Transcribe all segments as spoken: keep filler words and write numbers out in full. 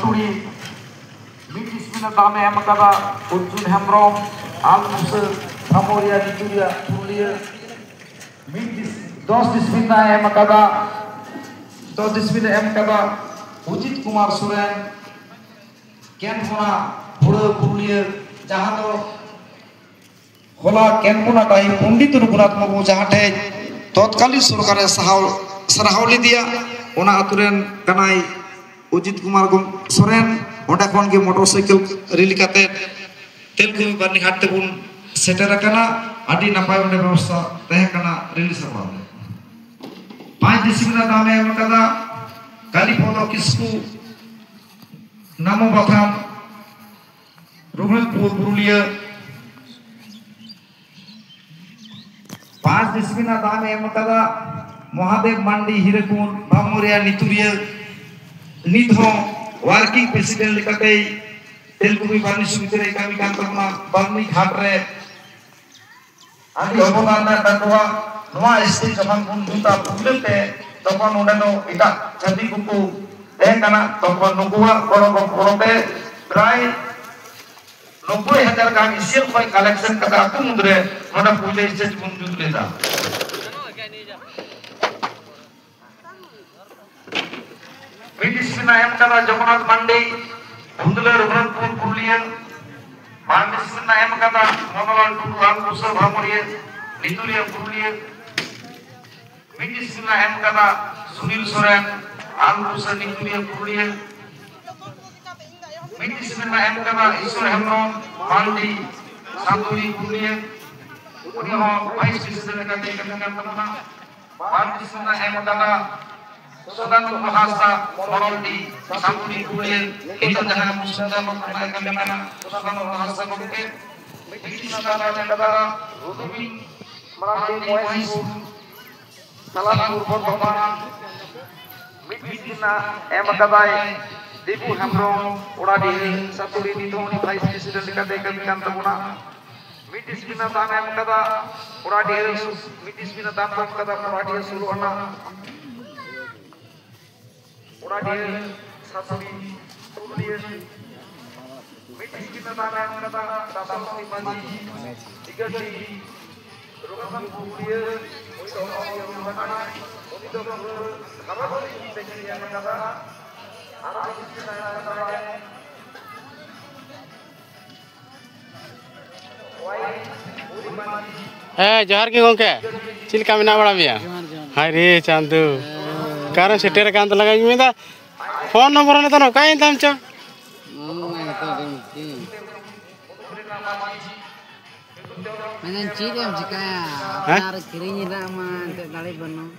ᱠᱩᱲᱤ ᱢᱤᱫ ᱰᱤᱥᱢᱤᱱ ᱨᱮ ᱫᱟᱢ ᱮ ᱮᱢ ᱟᱠᱟᱫᱟ ᱚᱨᱡᱩᱱ ᱦᱮᱢᱵᱨᱚᱢ, ᱟᱞ ᱵᱩᱥᱟᱹ ᱵᱷᱟᱢᱳᱨᱤᱭᱟ ᱱᱤᱛᱩᱨᱤᱭᱟ ᱯᱩᱨᱩᱞᱤᱭᱟᱹ᱾ ᱢᱤᱫ ᱰᱤᱥ-, ᱫᱚᱥ ᱰᱤᱥᱢᱤᱱ ᱨᱮ ᱮᱢ ᱟᱠᱟᱫᱟ, ᱫᱚᱥ ᱰᱤᱥᱢᱤᱱ ᱨᱮ ᱮᱢ ᱟᱠᱟᱫᱟ ᱚᱡᱤᱛ ᱠᱩᱢᱟᱨ ᱥᱚᱨᱮᱱ, ᱠᱮᱱᱯᱚᱱᱟ ᱦᱩᱲᱟᱹ ᱯᱩᱨᱩᱞᱤᱭᱟᱹ, ᱡᱟᱦᱟᱸ ᱫᱚ ᱦᱚᱞᱟ ᱠᱮᱱᱯᱚᱱᱟ ᱰᱟᱹᱦᱤ ᱯᱚᱱᱰᱤᱛ ᱨᱚᱜᱷᱩᱱᱟᱛᱷ ᱢᱩᱨᱢᱩ ᱡᱟᱦᱟᱸ ᱴᱷᱮᱡ ᱛᱚᱛᱠᱟᱞᱤᱱ ᱥᱚᱨᱠᱟᱨᱮ ᱥᱟᱦᱟᱣ, ᱥᱟᱨᱦᱟᱣ ᱞᱮᱫᱮᱭᱟ, ᱚᱱᱟ ᱟᱛᱳ ᱨᱮᱱ ᱠᱟᱱᱟᱭ ᱚᱡᱤᱛ ᱠᱩᱢᱟᱨ ᱜᱚᱢ-, ᱥᱚᱨᱮᱱ᱾ ᱚᱸᱰᱮ ᱠᱷᱚᱱ ᱜᱮ ᱢᱚᱴᱚᱨ ᱥᱟᱭᱠᱮᱞ ᱨᱮᱞᱤ ᱠᱟᱛᱮ ᱛᱮᱞᱠᱩᱯᱤ ᱵᱟᱨᱱᱤᱜᱷᱟᱴ ᱛᱮᱵᱚᱱ ᱥᱮᱴᱮᱨ ᱟᱠᱟᱱᱟ᱾ ᱟᱹᱰᱤ ᱱᱟᱯᱟᱭ ᱚᱸᱰᱮ ᱵᱮᱵᱚᱥᱛᱷᱟ ᱛᱟᱦᱮᱸ ᱠᱟᱱᱟ ᱨᱮᱞᱤ ᱥᱟᱯᱲᱟᱣ ᱨᱮ᱾ ᱯᱟᱸᱪ ᱰᱤᱥᱢᱤᱱ ᱨᱮᱱᱟᱜ ᱫᱟᱢ ᱮ ᱮᱢ ᱟᱠᱟᱫᱟ ᱠᱟᱞᱤᱯᱚᱫᱚ ᱠᱤᱥᱠᱩ, ᱱᱟᱢᱚ ᱵᱟᱛᱷᱟᱱ, ᱨᱚᱜᱷᱩᱱᱟᱛᱷᱯᱩᱨ ᱯᱩᱨᱩᱞᱤᱭᱟᱹ᱾ ᱯᱟᱸᱪ ᱰᱤᱥᱢᱤᱱ ᱨᱮᱱᱟᱜ ᱫᱟᱢ ᱮ ᱮᱢ ᱟᱠᱟᱫᱟ ᱢᱚᱦᱟᱫᱮᱵ ᱢᱟᱱᱰᱤ ᱦᱤᱨᱟᱹᱠᱩᱱ ᱵᱷᱟᱢᱳᱨᱤᱭᱟ ᱱᱤᱛᱩᱨᱤᱭᱟᱹ, ᱱᱤᱛ ᱦᱚᱸ ᱣᱟᱨᱠᱤᱝ ᱯᱨᱮᱥᱤᱰᱮᱱᱴ ᱞᱮᱠᱟᱛᱮᱭ ᱛᱮᱞᱠᱩᱯᱤ ᱵᱟᱨᱱᱤ ᱥᱚᱢᱤᱛᱤ ᱨᱮᱭ ᱠᱟᱹᱢᱤ ᱠᱟᱱ ᱛᱟᱵᱚᱱᱟ᱾ ᱵᱟᱨᱱᱤ ᱜᱷᱟᱴ ᱨᱮ ᱟᱹᱰᱤ ᱚᱵᱚᱫᱟᱱ ᱢᱮᱱᱟᱜ ᱛᱟᱠᱚᱣᱟ᱾ ᱱᱚᱣᱟ ᱥᱴᱮᱡ ᱡᱚᱠᱷᱚᱱ ᱵᱚᱱ ᱡᱩᱛᱟ ᱯᱩᱭᱞᱟᱹ ᱛᱮ, ᱛᱚᱠᱷᱚᱱ ᱱᱚᱰᱮ ᱫᱚ ᱮᱴᱟᱜ ᱡᱟᱹᱛᱤ ᱠᱚᱠᱚ ᱛᱟᱦᱮᱸ ᱠᱟᱱᱟ᱾ ᱛᱚᱠᱷᱚᱱ ᱱᱩᱠᱩᱣᱟᱜ ᱜᱚᱲᱚ ᱜᱚᱯᱚᱲᱚ ᱛᱮ ᱯᱨᱟᱭ ᱱᱚᱵᱵᱳᱭ ᱦᱟᱡᱟᱨ ᱜᱟᱱ ᱤᱥᱤᱭᱟᱹ ᱠᱷᱚᱱ ᱠᱟᱞᱮᱠᱥᱚᱱ ᱠᱟᱛᱮ ᱟᱹᱛᱩ ᱢᱩᱫᱽᱨᱮ ᱱᱚᱰᱮ ᱯᱩᱭᱞᱟᱹ ᱥᱴᱮᱡ ᱵᱚᱱ ᱡᱩᱛ ᱞᱮᱫᱟ᱾ ᱢᱤᱫ ᱰᱤᱥᱢᱤᱱ ᱨᱮᱱᱟᱜ ᱮᱢ ᱠᱟᱫᱟ ᱡᱚᱜᱚᱱᱱᱟᱛᱷ ᱢᱟᱱᱰᱤ, ᱫᱷᱩᱸᱫᱽᱞᱟᱹ ᱨᱚᱜᱷᱩᱱᱟᱛᱷᱯᱩᱨ ᱯᱩᱨᱩᱞᱤᱭᱟᱹ᱾ ᱵᱟᱨ ᱰᱤᱥᱢᱤᱱ ᱨᱮᱱᱟᱜ ᱮᱢ ᱠᱟᱫᱟ ᱢᱚᱱᱳᱦᱚᱨᱞᱟᱞ ᱴᱩᱰᱩ, ᱟᱞᱵᱩᱥᱟᱹ ᱵᱷᱟᱢᱳᱨᱤᱭᱟᱹ, ᱱᱤᱛᱩᱨᱤᱭᱟᱹ ᱯᱩᱨᱩᱞᱤᱭᱟᱹ᱾ ᱢᱤᱫ ᱰᱤᱥᱢᱤᱱ ᱨᱮᱱᱟᱜ ᱮᱢ ᱠᱟᱫᱟ ᱥᱩᱱᱤᱞ ᱥᱚᱨᱮᱱ, ᱟᱞᱵᱩᱥᱟᱹ, ᱱᱤᱛᱩᱨᱤᱭᱟᱹ ᱯᱩᱨᱩᱞᱤᱭᱟᱹ᱾ ᱢᱤᱫ ᱰᱤᱥᱢᱤᱱ ᱨᱮᱱᱟᱜ ᱮᱢ ᱠᱟᱫᱟ ᱤᱥᱚᱨ ᱦᱮᱢᱵᱨᱚᱢ, ᱢᱟᱞᱰᱤ, ᱥᱟᱱᱛᱩᱨᱤ ᱯᱩᱨᱩᱞᱤᱭᱟᱹ᱾ ᱩᱱᱤ ᱦᱚᱸ ᱵᱷᱟᱭᱤᱥ ᱯᱨᱮᱥᱤᱰᱮᱱᱴ ᱞᱮᱠᱟᱛᱮ ᱠᱟᱹᱢᱤ ᱠᱟᱱ ᱛᱟᱵᱚᱱᱟ᱾ ᱵᱟᱨ ᱰᱤᱥᱢᱤᱱ ᱨᱮᱱᱟᱜ ᱮᱢ ᱠᱟᱫᱟ ᱥᱚᱫᱟᱱᱚᱱᱫ ᱦᱟᱸᱥᱫᱟ, ᱢᱚᱲᱚᱞᱰᱤ, ᱥᱟᱱᱛᱩᱨᱤ ᱯᱩᱨᱩᱞᱤᱭᱟᱹ᱾ ᱱᱤᱛᱚᱜ ᱡᱟᱦᱟᱸᱭ ᱢᱩᱥᱞᱤᱢ ᱫᱷᱚᱨᱢᱚ ᱠᱷᱚᱱᱟᱜ ᱮ ᱠᱟᱹᱢᱤ ᱠᱟᱱᱟ, ᱥᱚᱫᱟᱱᱚᱱᱫ ᱦᱟᱸᱥᱫᱟ ᱜᱚᱢᱠᱮ᱾ ᱢᱤᱫ ᱰᱤᱥᱢᱤᱱ ᱨᱮᱱᱟᱜ ᱮᱢ ᱠᱟᱫᱟ ᱨᱚᱵᱤᱱ ᱢᱟᱨᱟᱱᱰᱤ, ᱢᱚᱦᱮᱥᱯᱩᱨ, ᱥᱟᱞᱟᱢᱯᱩᱨ ᱵᱚᱨᱫᱷᱚᱢᱟᱱ᱾ ᱢᱤᱫ ᱰᱤᱥᱢᱤᱱ ᱨᱮᱱᱟᱜ ᱮᱢ ᱟᱠᱟᱫᱟᱭ ᱫᱤᱯᱩ ᱦᱮᱢᱵᱨᱚᱢ, ᱚᱲᱟᱰᱤᱦᱟᱹ ᱥᱟᱛᱩᱲᱤ, ᱱᱤᱛ ᱦᱚᱸ ᱩᱱᱤ ᱵᱷᱟᱭᱤᱥ ᱯᱨᱮᱥᱤᱰᱮᱱᱴ ᱞᱮᱠᱟᱛᱮ ᱠᱟᱹᱢᱤ ᱠᱟᱱ ᱛᱟᱵᱚᱱᱟ᱾ ᱢᱤᱫ ᱰᱤᱥᱢᱤᱱ ᱨᱮᱱᱟᱜ ᱫᱟᱢ ᱮᱢ ᱟᱠᱟᱫᱟ ᱚᱲᱟᱰᱤᱦᱟᱹ, ᱢᱤᱫ ᱰᱤᱥᱢᱤᱱ ᱨᱮᱱᱟᱜ ᱫᱟᱢ ᱮᱢ ᱟᱠᱟᱫᱟ ᱚᱲᱟᱰᱤᱦᱟᱹ ᱥᱳᱞᱳ ᱟᱱᱟ, ᱚᱲᱟᱰᱤᱦᱟᱹ ᱥᱟᱛᱩᱲᱤ᱾ ᱦᱮᱸ, ᱡᱚᱦᱟᱨ ᱜᱮ ᱜᱚᱢᱠᱮ᱾ ᱪᱮᱫ ᱞᱮᱠᱟ ᱢᱮᱱᱟᱜ ᱵᱟᱲᱟ ᱢᱮᱭᱟ? ᱡᱚᱦᱟᱨ, ᱡᱚᱦᱟᱨ᱾ ᱦᱟᱭ ᱨᱮ ᱪᱟᱸᱫᱩ, ᱦᱮᱸ᱾ ᱚᱠᱟᱨᱮᱢ ᱥᱮᱴᱮᱨ ᱟᱠᱟᱱ ᱛᱟᱞᱟᱝᱟ? ᱤᱧ ᱢᱮᱱᱫᱟ ᱯᱷᱳᱱ ᱱᱚᱢᱵᱚᱨ ᱦᱚᱸ ᱱᱤᱛᱚᱜ ᱚᱠᱟᱭᱮᱱ ᱛᱟᱢ ᱪᱚ? ᱚ, ᱢᱟ ᱱᱤᱛᱚᱜ ᱫᱚ ᱢᱩᱥᱠᱤᱞ᱾ ᱢᱮᱱᱫᱟᱹᱧ, ᱪᱮᱫ ᱮᱢ ᱪᱤᱠᱟᱹᱭᱟ? ᱦᱮᱸ? ᱟᱯᱱᱟᱨ ᱠᱤᱨᱤᱧ ᱨᱮᱱᱟᱜ ᱢᱟ ᱮᱱᱛᱮᱫ ᱫᱟᱲᱮ ᱵᱟᱹᱱᱩᱜ᱾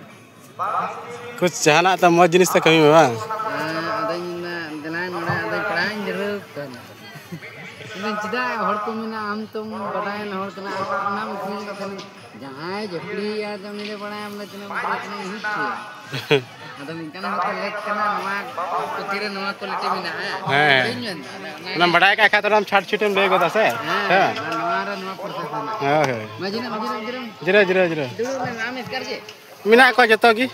ᱠᱩᱪ ᱡᱟᱦᱟᱱᱟᱜ ᱛᱚ ᱢᱚᱡᱽ ᱡᱤᱱᱤᱥ ᱛᱚ ᱠᱟᱹᱢᱤ ᱢᱮ ᱵᱟᱝ? ᱦᱮᱸ, ᱟᱫᱚᱧ ᱢᱮᱱᱫᱟ, ᱫᱮᱞᱟᱧ ᱱᱚᱰᱮ ᱟᱫᱚᱧ ᱯᱟᱲᱦᱟᱣᱤᱧ ᱫᱷᱩᱨᱟᱹᱣ ᱠᱟᱱᱟ᱾ ᱢᱮᱱᱫᱟᱹᱧ, ᱪᱮᱫᱟᱜ ᱦᱚᱲ ᱠᱚ ᱢᱮᱱᱟ, ᱟᱢ ᱛᱚᱢ ᱵᱟᱰᱟᱭᱟᱱ ᱦᱚᱲ ᱠᱟᱱᱟ, ᱟᱨ ᱚᱱᱟᱢ ᱠᱩᱞᱤ ᱠᱟᱱᱟ᱾ ᱡᱟᱦᱟᱸᱭ ᱡᱟᱹᱯᱲᱤᱭᱟ, ᱟᱫᱚ ᱩᱱᱤ ᱫᱚ ᱵᱟᱲᱟᱭᱟ ᱵᱚᱞᱮ ᱛᱤᱱᱟᱹᱜ ᱩᱢᱮᱨ ᱨᱮ ᱛᱤᱱᱟᱹᱜ ᱦᱩᱭᱩᱜ ᱛᱟᱭᱟ᱾ ᱟᱫᱚ ᱱᱤᱝᱠᱟᱱ ᱦᱚᱲ ᱠᱚ ᱞᱮᱠ ᱠᱟᱱᱟ, ᱱᱚᱣᱟ ᱯᱩᱛᱷᱤ ᱨᱮ ᱱᱚᱣᱟ quality ᱢᱮᱱᱟᱜᱼᱟ᱾ ᱦᱮᱸ᱾ ᱵᱟᱹᱧ ᱢᱮᱱᱫᱟ, ᱚᱱᱟ, ᱚᱱᱟ ᱚᱱᱟᱢ ᱵᱟᱰᱟᱭ ᱠᱟᱜ ᱠᱷᱟᱡ ᱫᱚ ᱚᱱᱟᱢ ᱪᱷᱟᱴ ᱪᱷᱩᱴ ᱮᱢ ᱞᱟᱹᱭ ᱜᱚᱫᱟ ᱥᱮ? ᱦᱮᱸ, ᱦᱮᱸ᱾ ᱟᱨ ᱱᱚᱣᱟ ᱨᱮ ᱱᱚᱣᱟ process ᱢᱮᱱᱟᱜᱼᱟ᱾ ᱦᱳᱭ, ᱦᱳᱭ᱾ ᱢᱟᱹᱡᱷᱤ ᱱᱟ, ᱢᱟᱹᱡᱷᱤ ᱱᱟ, ᱢᱟᱹᱡᱷᱤ ᱱᱟ᱾ ᱡᱤᱨᱟᱹᱣ, ᱡᱤᱨᱟᱹᱣ, ᱡᱤᱨᱟᱹᱣ᱾ ᱫᱩᱲᱩᱵ ᱢᱮ, ᱟᱢ ᱮᱥᱠᱟᱨ ᱜᱮ᱾ ᱢᱮᱱᱟᱜ ᱠᱚᱣᱟ ᱡᱚᱛᱚ ᱜᱮ᱾